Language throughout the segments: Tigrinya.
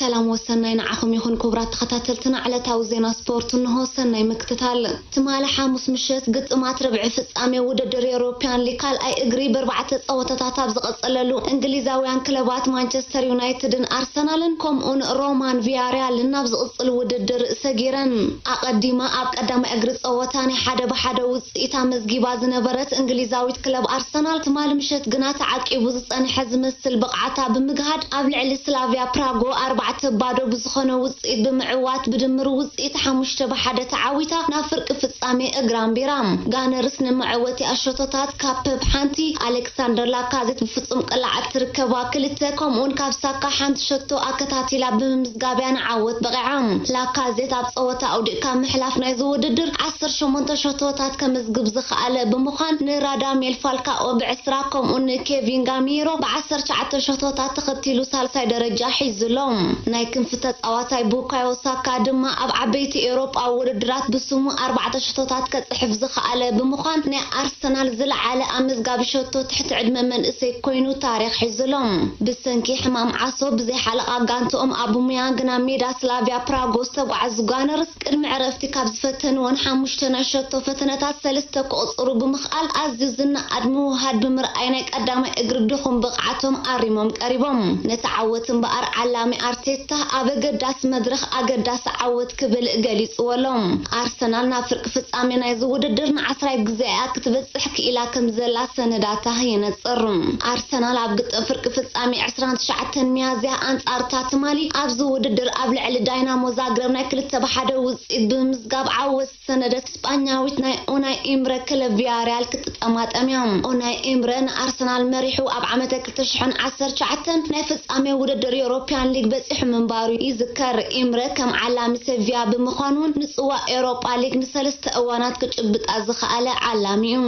ሰላም ወሰናይ ንዓኹም ይኹን ክቡራት ተኸታተልትና። ዕለታዊ ዜና ስፖርት እንሆ። ሰናይ ምክትታል። ትማሊ ሓሙስ ምሸት ግጥማት ርብዒ ፍጻሜ ውድድር ኤውሮፕያን ሊግ ካልኣይ እግሪ ብኣርባዕተ ጸወታታት ኣብ ዝቐጸለሉ፣ እንግሊዛውያን ክለባት ማንቸስተር ዩናይትድን ኣርሰናልን ከምኡን ሮማን ቪያሪያልን ናብ ዝቕጽል ውድድር ሰጊረን። ኣቐዲማ ኣብ ቀዳማይ እግሪ ጸወታ ናይ ሓደ ብሓደ ውጽኢት ኣመዝጊባ ዝነበረት እንግሊዛዊት ክለብ ኣርሰናል ትማሊ ምሸት ግና ተዓቂቡ ዝጸንሐ ዝመስል ብቕዓታ ብምግሃድ ኣብ ልዕሊ ስላቪያ ፕራጎ ኣርባዕተ ባዶ ብዝኾነ ውጽኢት ብምዕዋት ብድምር ውጽኢት ሓሙሽተ ብሓደ ተዓዊታ ናብ ፍርቂ ፍጻሜ እግራ ኣንቢራ። ጋነርስ ንመዕወቲ ኣሸቶታት ካብ ፐፕ ሓንቲ፣ ኣሌክሳንደር ላካዜት ብፍጹም ቅላዕ እትርከባ ክልተ ከምኡውን ካብ ሳካ ሓንቲ ሸቶ ኣከታቲላ ብምምዝጋብ እያ ንዓወት በቒዓ። ላካዜት ኣብ ጸወታ ኣውዲቕካ ምሕላፍ ናይዚ ውድድር ዓሰርተ ሸሞንተ ሸቶታት ከመዝግብ ዝኸኣለ ብምዃን ንራዳሜል ፋልካኦ ብዕስራ ከምኡ ንኬቪን ጋሚሮ ብዓሰርተ ትሽዓተ ሸቶታት ተኸቲሉ ሳልሳይ ደረጃ ሒዙ ኣሎ። ናይ ክንፊ ተጻዋታይ ቡካዮ ሳካ ድማ ኣብ ዓበይቲ ኤውሮጳዊ ውድድራት ብስሙ ኣርባዕተ ሸቶታት ከጽሕፍ ዝኸኣለ ብምዃን ናይ ኣርሰናል ዝለዓለ ኣመዝጋቢ ሸቶ ትሕቲ ዕድመ መንእሰይ ኮይኑ ታሪኽ ሒዙ ኣሎ። ብሰንኪ ሕማም ዓሶ ብዘይ ሓለቓ ጋንትኦም ኣቡሙያንግ ናብ ሜዳ ስላቪያ ፕራጎ ዝተጓዓዙ ጋነርስ ቅድሚ ዕረፍቲ ካብ ዝፈተንወን ሓሙሽተ ናይ ሸቶ ፈተነታት ሰለስተ ክቕጽሩ ብምኽኣል ኣዝዩ ዝነኣድ ምውሃድ ብምርኣይ ናይ ቀዳማይ እግሪ ድኹም ብቕዓቶም ኣሪሞም ቀሪቦም። ነቲ ዓወት እምበኣር ዓላሚ ኣርቴታ ኣብ ኣገዳሲ መድረኽ ኣገዳሲ ዓወት ክብል ገሊጽዎ ኣሎ። ኣርሰናል ናብ ፍርቂ ፍጻሜ ናይዚ ውድድር ንዓስራይ ግዜ እያ ክትበጽሕ ክኢላ ከም ዘላ ሰነዳታ የነጽር። ኣርሰናል ኣብ ግጥም ፍርቂ ፍጻሜ ዕስራን ትሽዓተን ሚያዝያ ኣንጻር ታትማሊ ኣብዚ ውድድር ኣብ ልዕሊ ዳይናሞ ዛግረብ ናይ ክልተ ብሓደ ውጽኢት ብምምዝጋብ ዓወት ዝሰነደት ስጳኛዊት ናይ ኡናይ ኢምረ ክለብ ቪያሪያል ክትጠማጠም እያ። ኡናይ ኢምረ ንኣርሰናል መሪሑ ኣብ ዓመተ ክልተ ሽሕን ዓሰርተ ትሽዓተን ናይ ፍጻሜ ውድድር ኤውሮፕያን ሊግ በጺሑ ምንባሩ ይዝከር። ኢምረ ከም ዓላሚ ሴቪያ ብምዃን እውን ንጽዋዕ ኤውሮጳ ሊግ ንሰለስተ እዋናት ክጭብጣ ዝኸኣለ ዓላሚ እዩ።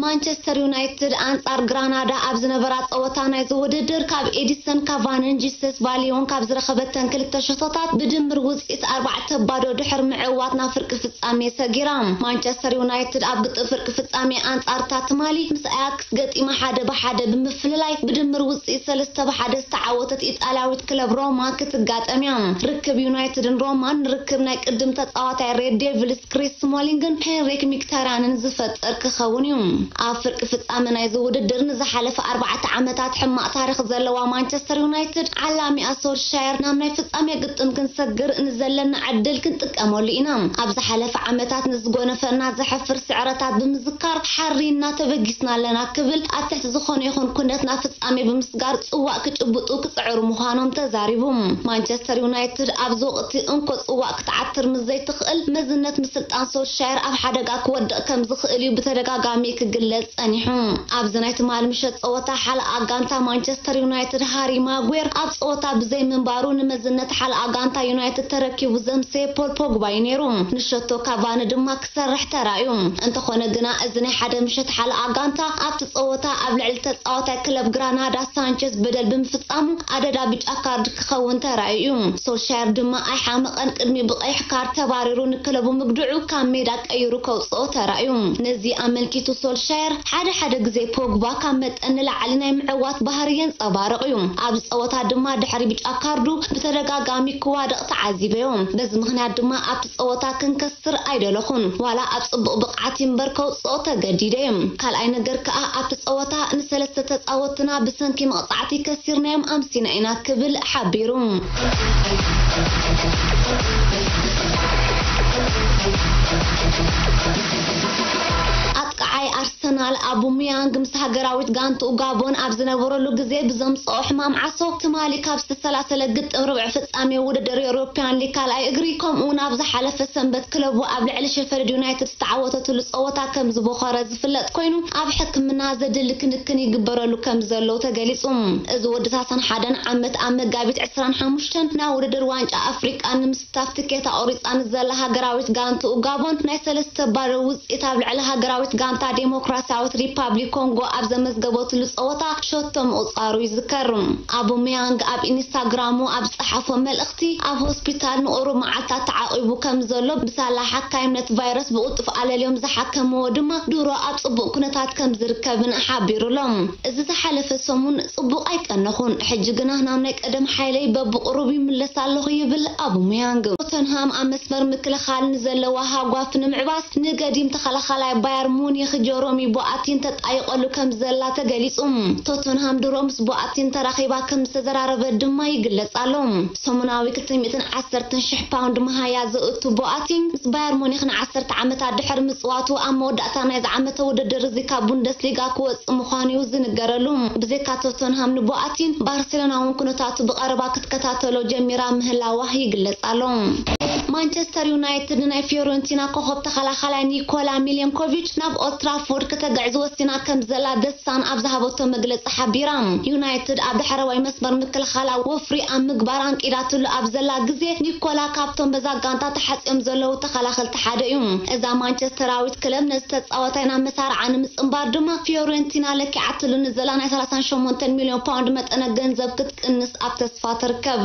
ማንቸስተር ዩናይትድ ኣንጻር ግራናዳ ኣብ ዝነበራ ጸወታ ናይዚ ውድድር ካብ ኤዲሰን ካቫንን ጂሰስ ቫሊዮን ካብ ዝረኸበተን ክልተ ሸቶታት ብድምር ውጽኢት ኣርባዕተ ባዶ ድሕሪ ምዕዋት ናብ ፍርቂ ፍጻሜ ሰጊራ። ማንቸስተር ዩናይትድ ኣብ ግጥም ፍርቂ ፍጻሜ ኣንጻር ታትማሊ ምስ ኣያክስ ገጢማ ሓደ ብሓደ ብምፍልላይ ብድምር ውጽኢት ሰለስተ ብሓደ ዝተዓወተት ኢጣልያዊት ክለብ ሮማ ክትጋጠም እያ። ርክብ ዩናይትድን ሮማን ርክብ ናይ ቅድም ተጻዋታይ ሬድ ዴቪልስ ክሪስ ስሞሊንግን ሄንሪክ ሚክታርያንን ዝፈጥር ክኸውን እዩ። ኣብ ፍርቂ ፍጻመ ናይዚ ውድድር ንዝሓለፈ ኣርባዕተ ዓመታት ሕማቕ ታሪኽ ዘለዋ ማንቸስተር ዩናይትድ ዓላሚኣ ሶልሻየር ናብ ናይ ፍጻሜ ግጥም ክንሰግር ንዘለና ዕድል ክንጥቀመሉ ኢና። ኣብ ዝሓለፈ ዓመታት ንዝጎነፈና ዘሕፍር ስዕረታት ብምዝካር ሓሪና ተበጊስና ኣለና ክብል ኣብ ትሕቲ ዝኾነ ይኹን ኩነት ናብ ፍጻሜ ብምስጋር ጽዋእ ክጭብጡ ክጽዕሩ ምዃኖም ተዛሪቡ። ማንቸስተር ዩናይትድ ኣብዚ ወቕቲ እንኮ ጽዋእ ክትዓትር ምስ ዘይትኽእል መዝነት ምስልጣን ሶልሻየር ኣብ ሓደጋ ክወድቕ ከም ዝኽእል እዩ ብተደጋጋሚ ክግለጽ ጸኒሑ። ኣብዚ ናይ ትማሊ ምሸት ጸወታ ሓለቓ ጋንታ ማንቸስተር ዩናይትድ ሃሪ ማጉዌር ኣብ ጸወታ ብዘይ ምንባሩ ንመዝነት ሓለቓ ጋንታ ዩናይትድ ተረኪቡ ዘምሰየ ፖል ፖግባ እዩ ነይሩ። ንሸቶ ካቫኒ ድማ ክሰርሕ ተራእዩ። እንተኾነ ግና እዚ ናይ ሓደ ምሸት ሓለቓ ጋንታ ኣብቲ ጸወታ ኣብ ልዕሊ ተጻዋታይ ክለብ ግራናዳ ሳንቸዝ በደል ብምፍጻሙ ኣደዳ ብጫ ካርድ ክኸውን ተራእዩ እዩ። ሶልሻየር ድማ ኣይሓመቐን ቅድሚ ብቐይሕ ካርድ ተባሪሩ ንክለቡ ምግድዑ ካብ ሜዳ ቀይሩ ከውጽኦ ተራእዩ። ነዚ ኣመልኪቱ ሶልሻየር ሓደ ሓደ ግዜ ፖግባ ካብ መጠን ንላዕሊ ናይ ምዕዋት ባህሪ የንጸባርቕ እዩ። ኣብዚ ጸወታ ድማ ድሕሪ ብጫ ካርዱ ብተደጋጋሚ ክዋድቕ ተዓዚበዮ። በዚ ምኽንያት ድማ ኣብቲ ጸወታ ክንከስር ኣይደለኹን። ዋላ ኣብ ጽቡቕ ብቕዓት እምበር ከውጽኦ ተገዲደ እየ። ካልኣይ ነገር ከኣ ኣብቲ ጸወታ ንሰለስተ ተጻወትና ብሰንኪ መቕጻዕቲ ከሲርናዮም ኣምሲና ኢና ክብል ሓቢሩ። ኣጥቃዓይ ኣርሰናል ኣቡሙያንግ ምስ ሃገራዊት ጋንትኡ ጋቦን ኣብ ዝነበረሉ ግዜ ብዘምጽኦ ሕማም ዓሶ ትማሊ ካብ ዝተሰላሰለ ግጥም ርብዒ ፍጻሜ ውድድር ኤውሮፕያን ሊግ ካልኣይ እግሪ ከምኡ እውን ኣብ ዝሓለፈ ሰንበት ክለቡ ኣብ ልዕሊ ሸፈልድ ዩናይትድ ዝተዓወተትሉ ጸወታ ከም ዝበኾረ ዝፍለጥ ኮይኑ ኣብ ሕክምና ዘድሊ ክንክን ይግበረሉ ከም ዘሎ ተገሊጹ። እዚ ወዲ ሰላሳን ሓደን ዓመት ኣብ መጋቢት ዕስራን ሓሙሽተን ናብ ውድድር ዋንጫ ኣፍሪቃ ንምስታፍ ትኬት ኣቑሪጻ ንዘላ ሃገራዊት ጋንትኡ ጋቦን ናይ ሰለስተ ባዶ ውጽኢት ኣብ ልዕሊ ሃገራዊት ጋንታ ዲሞክራሲያዊት ሪፓብሊክ ኮንጎ ኣብ ዘመዝገበትሉ ጸወታ ሸቶ ምቑጻሩ ይዝከር። ኣቡመያንግ ኣብ ኢንስታግራሙ ኣብ ዝጸሓፎ መልእኽቲ፣ ኣብ ሆስፒታል ንቑሩብ መዓልታት ተዓቒቡ ከም ዘሎ፣ ብሳላ ሓካይም ነቲ ቫይረስ ብቕልጡፍ ኣለልዮም ዝሓከምዎ ድማ ድሮ ኣብ ጽቡቕ ኩነታት ከም ዝርከብን ሓቢሩሎም። እዚ ዝሓለፈ ሰሙን ጽቡቕ ኣይቀነኹን፣ ሕጂ ግና ናብ ናይ ቀደም ሓይለይ በብቕሩብ ይምለስ ኣለኹ ይብል ኣቡመያንግ። ቶተንሃም ኣብ መስመር ምክልኻል ንዘለዋ ሃጓፍ ንምዕባስ ንገዲም ተኸላኻላይ ባየር ሙኒክ ጀሮሚ ቦኣቲን ተጣይቐሉ ከም ዘላ ተገሊጹ። ቶተንሃም ድሮ ምስ ቦኣቲን ተራኺባ ከም ዝተዘራረበት ድማ ይግለጽ ኣሎ። ሰሙናዊ ክልተ ሚእትን ዓሰርተን ሽሕ ፓውንድ መሃያ ዘእቱ ቦኣቲን ምስ ባየር ሙኒክ ንዓሰርተ ዓመታት ድሕሪ ምጽዋቱ ኣብ መወዳእታ ናይዚ ዓመተ ውድድር እዚ ካብ ቡንደስሊጋ ክወጽእ ምዃኑ እዩ ዝንገረሉ። ብዘይካ ቶተንሃም ንቦኣቲን ባርሴሎና እውን ኩነታቱ ብቐረባ ክትከታተሎ ጀሚራ ምህላዋ ይግለጽ ኣሎ። ማንቸስተር ዩናይትድ ናይ ፊዮረንቲና ኮኸብ ተኸላኻላይ ኒኮላ ሚሊንኮቪች ናብ ኦልትራፎርድ ከተግዕዝ ወሲና ከም ዘላ ደሳን ኣብ ዝሃበቶ መግለጺ ሓቢራ። ዩናይትድ ኣብ ዳሕረዋይ መስመር ምክልኻል ወፍሪ ኣብ ምግባር ኣንቂዳትሉ ኣብ ዘላ ግዜ፣ ኒኮላ ካብቶም በዛ ጋንታ ተሓጽዮም ዘለዉ ተኸላኸልቲ ሓደ እዩ። እዛ ማንቸስተራዊት ክለብ ነዚ ተጻዋታይ ናብ መሳርዓ ንምጽንባር ድማ ፊዮረንቲና ለኪዓትሉ ንዘላ ናይ ሰላሳን ሸሞንተን ሚልዮን ፓውንድ መጠነ ገንዘብ ክትቅንስ ኣብ ተስፋ ትርከብ።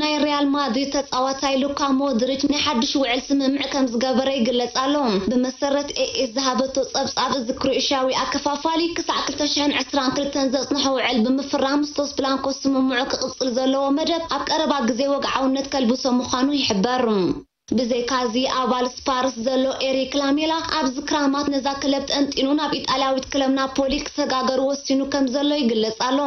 ናይ ሪያል ማድሪድ ተጻዋታይ ሉካ ሞድሪች ናይ ሓድሽ ውዕል ስምምዕ ከም ዝገበረ ይግለጽ ኣሎ። ብመሰረት ኤኤስ ዝሃበቶ ጸብጻብ፣ እዚ ክሮኤሽያዊ ኣከፋፋሊ ክሳዕ ክልተ ሽሕን ዕስራን ክልተን ዘጽንሖ ውዕል ብምፍራም ምስ ሎስ ብላንኮስ ስምምዑ ክቕጽል ዘለዎ መደብ ኣብ ቀረባ ግዜ ወግዓውነት ከልብሶ ምዃኑ ይሕበር። ብዘይካዚ፣ ኣባል ስፓርስ ዘሎ ኤሪክ ላሜላ ኣብዚ ክራማት ነዛ ክለብ ጠንጢኑ ናብ ኢጣልያዊት ክለብ ናፖሊ ክሰጋገር ወሲኑ ከም ዘሎ ይግለጽ ኣሎ።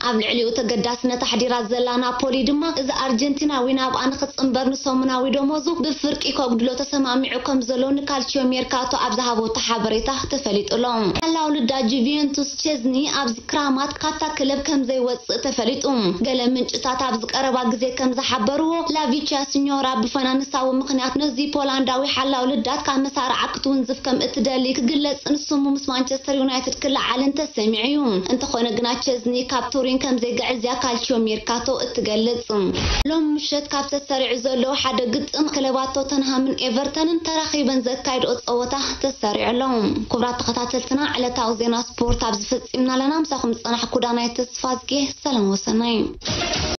ኣብ ልዕሊኡ ተገዳስነት ኣሕዲራ ዘላ ናፖሊ ድማ፣ እዚ ኣርጀንቲናዊ ናብኣ ንኽጽንበር ንሰሙናዊ ደሞዙ ብፍርቂ ከጉድሎ ተሰማሚዑ ከም ዘሎ ንካልቺዮ ሜርካቶ ኣብ ዝሃበቶ ሓበሬታ ተፈሊጡ ኣሎ። ሓላው ልዳ ጁቬንቱስ ቼዝኒ ኣብዚ ክራማት ካብታ ክለብ ከም ዘይወጽእ ተፈሊጡ። ገለ ምንጭታት ኣብዚ ቀረባ ግዜ ከም ዝሓበርዎ፣ ላቪቻ ሲኞራ ብፋይናንሳዊ ምኽንያት ነዚ ፖላንዳዊ ሓላው ልዳት ካብ መሳርዓ ክትውንዝፍ ከም እትደሊ ክግለጽን ስሙ ምስ ማንቸስተር ዩናይትድ ክለዓልን ተሰሚዑ እዩ። እንተኾነ ግና፣ ቸዝኒ ካብ ቱሪን ከም ዘይግዕዝያ ካልቺዮ ሜርካቶ እትገልጽ። ሎም ምሸት ካብ ተሰሪዑ ዘለዉ ሓደ ግጥም፣ ክለባት ቶተንሃምን ኤቨርተንን ተራኺበን ዘካይድኦ ጸወታ ተሰሪዑ ኣሎ። ክቡራት ተኸታተልትና፣ ዕለታዊ ዜና ስፖርት ኣብዚ ፈጺምና ኣለና። ምሳኹም ዝጸናሕኩ ዳናይት ተስፋዝጌ። ሰላም ወሰናይ።